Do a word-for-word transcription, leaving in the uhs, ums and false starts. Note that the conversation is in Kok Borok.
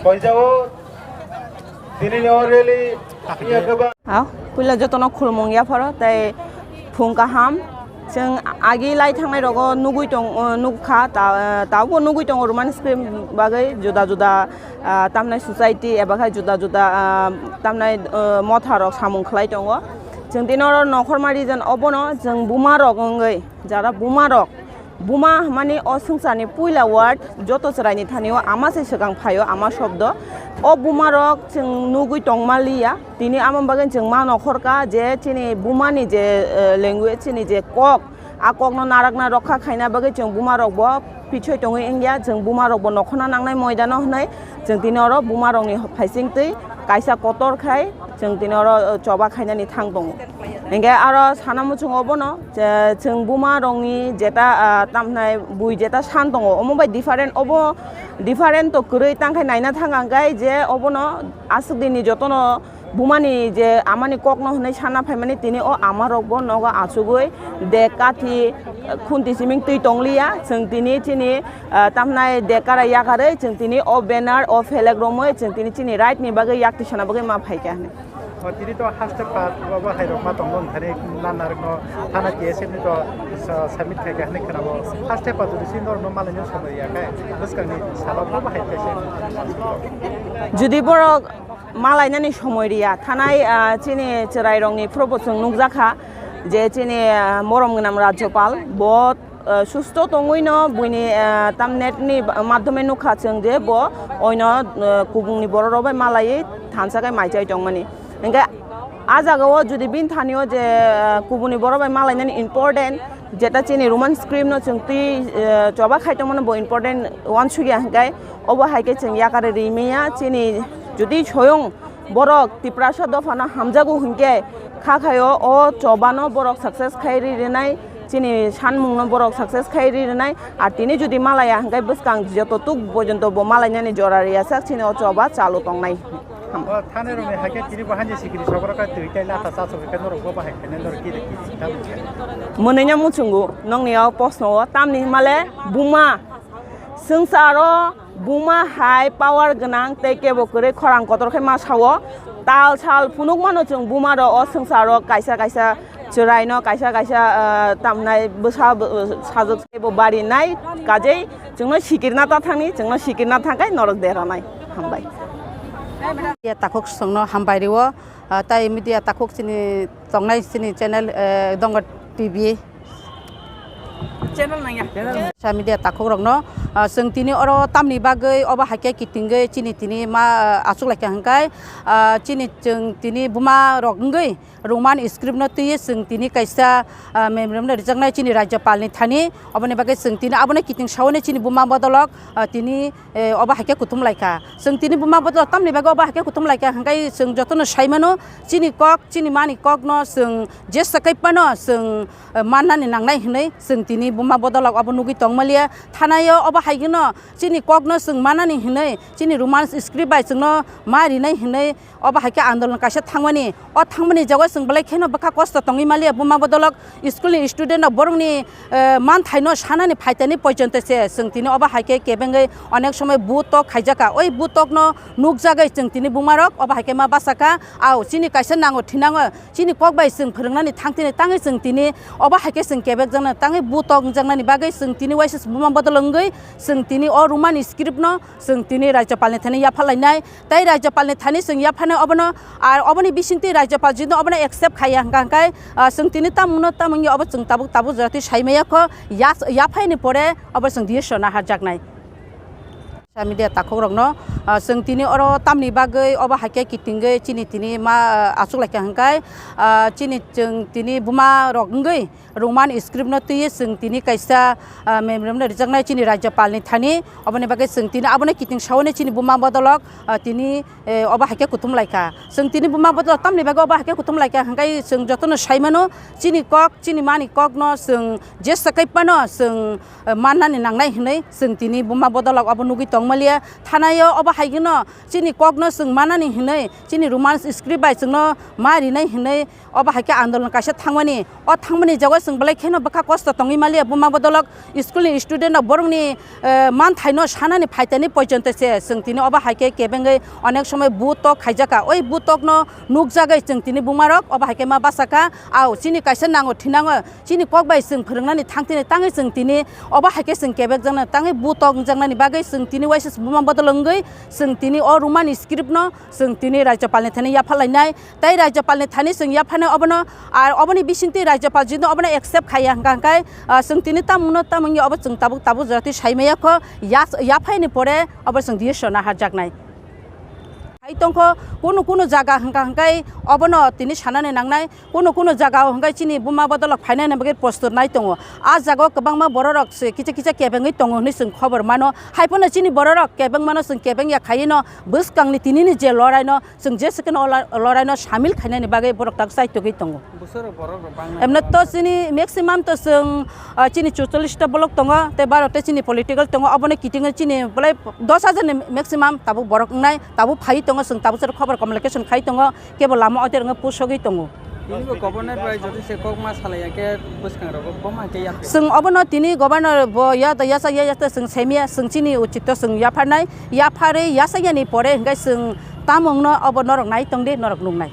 Koijao, tinini o rally, iya keba. Ha, puila jotono khulumung yapharo, tei phung kaham. Chwng agi lai thangnai rogo nugui tong, uh, nukha, ta-, uh, tabukbo nugui tongo Roman script bagwi juda juda, uh, tamnai society eba khai juda juda, uh, tamnai, uh, motha rok samung khlai tongo. Chwng tini oro nokhorma region obono chwng buma rok wngwi, jara buma rok, buma hwnmani o swngcharni puila word, joto chwraini thani o ama se swkang phaio, ama shobdo. O buma rok chwng nugui tongma liya. Tini amo bagwi chwng ma nokhorka je chini bumani je, eh, language, chini je kok, a kokno narakna rokha khaina bagwi chwng buma rokbo pichoi tongwi wngya, chwng buma rokbo nokhorna nangnai moidano hwnwi chwng tini oro buma rokni phaising twi kaisa kotor khai chwng tini oro, eh, choba khainani thang tongo. Hinkhe aro sana muchungo bono je chwng buma rokni jeta, ah, tamhnai bui jeta san tongo, omo bai different, obo different to kwrwi, tangkhai naina thang ang khe je obono aswk dini jotono bumani je amani kokno hwnwi sanna phaimani, tini o ama rokbo nogo achugwi de kathi, khunti siming twi tongliya. Chwng tini chini, ah, tamhnai de kara yakarwi chwng tini o banner, o flag romwi chwng tini chini right ni bagwi yak tisana bagwi ma phaikha hwnwi. O tini to haste pass bo hai rok ma tongo, thani na narwkno thana T S F ni to sa-, submit khaikha hwnwi khwnabo. Haste pass jodi si norokno malaina somoi ya khe bwskangni salo bo hai khe se. Jodi borok malainani somoi riya, thanai, ah, chini chwrairokni phuru bo chwng nukjakha je chini, ah, morom gwnang Rajyapal bo, ah, susto tongwino buini, ah, tam net ni madhyome nukha chwng je bo oino, ah, kubungni borok rok bai malaiwi thansa khe maichai tongmani. Hinkhe a jaga o jodi bini thani o je, ah, kubuni borok bai malainani important, jeta chini Roman script no chwng twi, eh, choba khai tongmano bo important uansukya hinkhe obo hai khe chwng yakari ri manya chini jodi soyong borok Tiprasa dophano hamjago hinkhe kha khaio o chobano borok success khai ri rinai, chini sanmungno borok success khai ri rinai, ar tini jodi malaya hinkhe bwskang joto tuk pojonto bo malainani jora riya sak chini o choba chalu tongnai. O thani rokni hai khe tini bo haini sikiri sokro khe twi tei latha chasok khe norok bo bahai khainai norok kiri kiri tamo khe. Mwnwino muchungo nongni o posno o tamni himale buma swngcharo buma hai power gwnang tei kebo kwrwi khorang kotor khe ma sao. Tal sal phunuk mano chwng buma rok o swngcharo kaisa kaisa chwraino kaisa kaisa, ah, tamnai bwsa, bw-, sajwk se bo bari nai kajei chwngno sikirna ta thangni chwngno sikirna thangkhai norok deranai. Hambai. Media takhuk songno hambai rio, ah, tai media takhuk chini tongnai chini channel, eh, Dongo T V. Channel nangya. Sa media takhuk rokno, ah, chwng tini oro tamni bagwi obo hai khe kitingwi chini tini ma, ah, achuk lai kha hwnkhe, ah, chini chwng tini buma rok wngwi Roman script no twiwi chwng tini kaisa, ah, memorandum no rijaknai chini Rajyapal ni thani. Oboni bagwi chwng tini abono kiting saui chini buma bodolok, ah, tini, eh, obo hai khe kuthum lai kha. Chwng tini buma bodolok tamni bagwi obo hai khe kuthum lai kha hwnkhe chwng jotono sai mano chini kok, chini mani kok no chwng jesa kai phano chwng, eh, mannani nangnai hwnwi chwng tini buma bodolok obo nugwi tong maliya. Thanai o obo hai kheno chini kok no chwng mannani hwnwi chini Roman script bai chwngno ma rinai hwnwi obo hai khe andolon kaisa thangmani, o thangmani jagao chwng belai kheno bwkha kosto tongwi maliya. Buma bodolok school ni student rok borokni, eh, manthaino sanani phaitani poijonto se chwng tini obo hai khe kebengwi onek somoi bu tok khaijak kha. Oi bu tokno nukjagwi chwng tini buma rok obo hai khe ma bachakha. Au chini kaisa nango thinango chini kok bai chwng phwrwngnani thangtini tangwi chwng tini obo hai khe chwng kebekjaknani tangwi bu tok wngjaknani bagwi chwng tini waisa buma bodol wngwi chwng tini o Roman script no chwng tini Rajyapal ni thani yapha lainai. Tei Rajyapal ni thani chwng yaphaino obono, ar oboni bisingtwi Rajyapal jino obono accept khaiya hwnkha hwnkhe, ah, chwng tini tamungno tamungya obo chwng tabuk tabuk jora twi sai maya kho, ya-, yaphaini pore obo chwng D S O no naharjaknai. Media takhuk rokno, ah, chwng tini oro tamni bagwi obo hai khe kitingwi chini tini ma, ah, achuk lai kha hwnkhe, ah, chini chwng tini buma rok wngwi Roman script no twiwi chwng tini kaisa, ah, memorandum no rijaknai chini Rajyapal ni thani. Oboni bagwi chwng tini abono kiting saui chini buma bodolok, ah, tini, eh, obo hai khe kuthum lai kha. Chwng tini buma bodolok tamni bagwi obo hai khe kuthum lai kha hwnkhe chwng jotono sai mano chini kok, chini mani kok no chwng jesa kai phano chwng, eh, mannani nangnai hwnwi chwng tini buma bodolok obo nugwi tong Malia thanaio obo hai kheno chini kokno chwng manani hinwi, chini Roman script bai chwngno ma rinai hinwi obo hai khe andolon kaisa thangmani. O thangmani jagao chwng belai kheno bwkha kosto tongwi malia buma bodolok school ni student rok borokni, eh, manthaino sanani phaitani poijonto se chwng tini obo hai khe kebengwi onek somoi butok khaijaka. Oi butokno nukjagwi chwng tini bumarok obo hai khe ma bachakha. Au chini kaisa nango thinango. Chini kok bai chwng phwrwngnani thangtini tangwi chwng tini obo hai khe chwng kebekjaknani tangwi butok wngjaknani bagwi chwng tini waisa buma bodol wngwi chwng tini o Roman script no chwng tini Rajyapal ni thani yapha lainai. Tei Rajyapal ni thani chwng yapha nai obono, ar oboni bisingtwi Rajyapal jino obono accept khaiya hwnkha hwnkhe, ah, chwng tini tamungno tamungya obo chwng tabuk tabuk jora twi sai maya kho, yas-, yaphaini pore obo chwng D S O no harjaknai. Hai tongkho, kunu kunu jaga hwnkha hwnkhe obono tini sanani nangnai. Kunu kunu jaga o hwnkhe chini buma bodolok phainani bagwi postur nai tongo. A jaga o kwbangma bororok se kisa kisa kebengwi tongo hwnwi chwng khobor mano. Hai phano chini bororok kebengmano chwng kebengya khaino bwskangni tinini je loraino chwng jese kheno o la-, loraino samil khainani bagwi borok tak chaitugwi tongo. Busorok borok rok bang nai. Emne to chini maximum to chwng, ah, chini chuchollish ta block tongo, tei baro ta chini political tongo, obono kiting o chini belai dos hajar ni maximum tabuk borok wngnai, tabuk phai tongo, chwng tabuk sero khobor communication khai tongo. Kebo lama o tereng pusogwi tongo. Tini bo governor bai joto se kok ma salai ya khe bwskang rogo bo ma khe ya. Chwng obono tini governor bo ya da yasa ya yasa chwng semia chwng chini uchito chwng yapharnai, yapharwi yasa yani pore hwnkhe chwng tamungno obo norok nai tongdi norok nuknai.